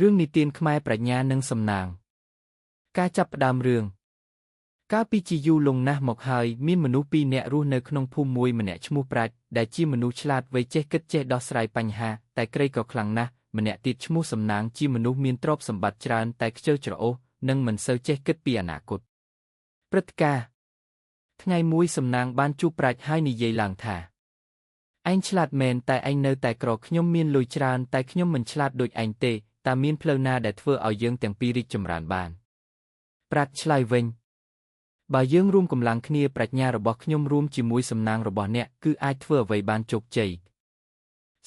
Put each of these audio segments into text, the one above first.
រឿងនិទានខ្មែរប្រាជ្ញានិងសំណាងការចាប់ផ្ដើមរឿងកាលពីជាយូរលង់ណាស់មកហើយមានមនុស្សពីរនាក់រស់នៅក្នុងភូមិមួយម្នាក់ឈ្មោះប្រាជ្ញដែលជាមនុស្សឆ្លាតវៃចេះគិតចេះដោះស្រាយបញ្ហាតែក្រីក្រខ្លាំងណាស់ម្នាក់ទៀតឈ្មោះសំណាងជាមនុស្សមានទ្រព្យសម្បត្តិច្រើនតែខ្ជិលច្រអូសនិងមិនសូវចេះគិតពីអនាគតព្រឹត្តិការណ៍ថ្ងៃមួយសំណាងបានជួបប្រាជ្ញហើយនិយាយឡើងថាឯងឆ្លាតមែនតែឯងនៅតែក្រខ្ញុំមានលុយច្រើនតែខ្ញុំមិនឆ្លាតដូចឯងទេតើមានផ្លូវណាដែលធ្វើឲ្យយើងទាំងពីររីកចម្រើនបានប្រាជ្ញឆ្លើយវិញបើយើងរួមកម្លាំងគ្នាប្រាជ្ញារបស់ខ្ញុំរួមជាមួយសំណាងរបស់អ្នកគឺអាចធ្វើអ្វីបានជោគជ័យ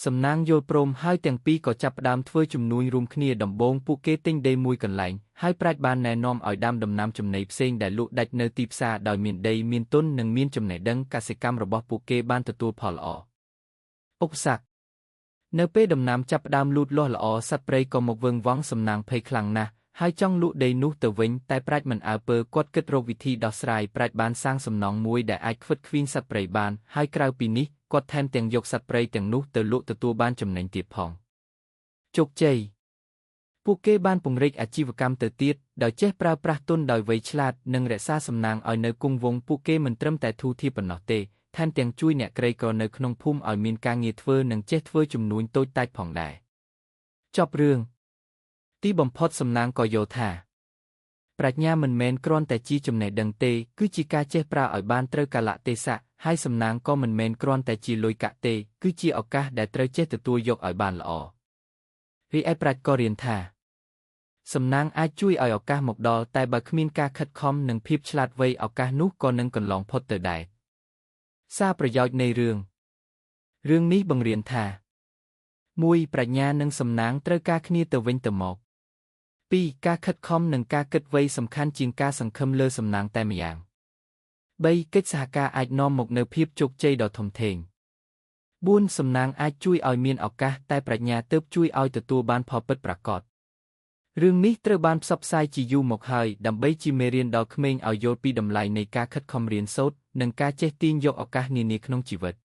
សំណាងយល់ព្រមហើយទាំងពីរក៏ចាប់ផ្ដើមធ្វើជំនួញរួមគ្នាដំបូងពួកគេទិញដីមួយកន្លែងហើយប្រាជ្ញបានណែនាំឲ្យដាំដំណាំចំណីផ្សេងដែលលក់ដាច់នៅទីផ្សារដោយមានដីមានទុននិងមានចំណេះដឹងកសិកម្មរបស់ពួកគេបានទទួលផលល្អឧបសគ្គនៅពេលដំណាំចាប់ផ្ដើមលូតលាស់ល្អសត្វព្រៃក៏មកវឹងវង់សំណាងភ័យខ្លាំងណាស់ហើយចង់លក់ដីនោះទៅវិញតែប្រាជ្ញមិនអើពើគាត់គិតរកវិធីដោះស្រាយប្រាជ្ញបានសាងសំណង់មួយដែលអាចខ្វិតខ្វីងសត្វព្រៃបានហើយក្រៅពីនេះគាត់ថែមទាំងយកសត្វព្រៃទាំងនោះទៅលក់ទទួលបានចំណេញទៀតផងជោគជ័យពួកគេបានពង្រីកអាជីវកម្មទៅទៀតដោយចេះប្រើប្រាស់ទុនដោយវៃឆ្លាតនិងរក្សាសំណាងឲ្យនៅគង់វង្សពួកគេមិនត្រឹមតែធូរធារប៉ុណ្ណោះទេថែមទាំងជួយអ្នកក្រីក្រនៅក្នុងភូមិឲ្យមានការងារធ្វើនិងចេះធ្វើជំនួញតូចតាចផងដែរចប់រឿងទីបំផុតសំណាងក៏យល់ថាប្រាជ្ញាមិនមែនគ្រាន់តែជាចំណេះដឹងទេគឺជាការចេះប្រើឲ្យបានត្រូវកាលៈទេសៈហើយសំណាងក៏មិនមែនគ្រាន់តែជាលុយកាក់ទេគឺជាឱកាសដែលត្រូវចេះទទួលយកឲ្យបានល្អរីឯប្រាជ្ញក៏រៀនថាសំណាងអាចជួយឲ្យឱកាសមកដល់តែបើគ្មានការខិតខំនិងភាពឆ្លាតវៃឱកាសនោះក៏នឹងកន្លងផុតទៅដែរសារប្រយោជន៍នៃរឿងរឿងនេះបង្រៀនថា 1. ប្រាជ្ញានិងសំណាងត្រូវការគ្នាទៅវិញទៅមក 2. ការខិតខំនិងការគិតវៃសំខាន់ជាងការសង្ឃឹមលើសំណាងតែម្យ៉ាង 3. កិច្ចសហការអាចនាំមកនូវភាពជោគជ័យដ៏ធំធេង 4. សំណាងអាចជួយឲ្យមានឱកាសតែប្រាជ្ញាទើបជួយឲ្យទទួលបានផលពិតប្រាកដរឿងនេះត្រូវបានផ្សព្វផ្សាយជាយូរមកហើយដើម្បីជាមេរៀនដល់ក្មេងឲ្យយល់ពីតម្លៃនៃការខិតខំរៀនសូត្រនិងការចេះទាញយកឱកាសនានាក្នុងជីវិត។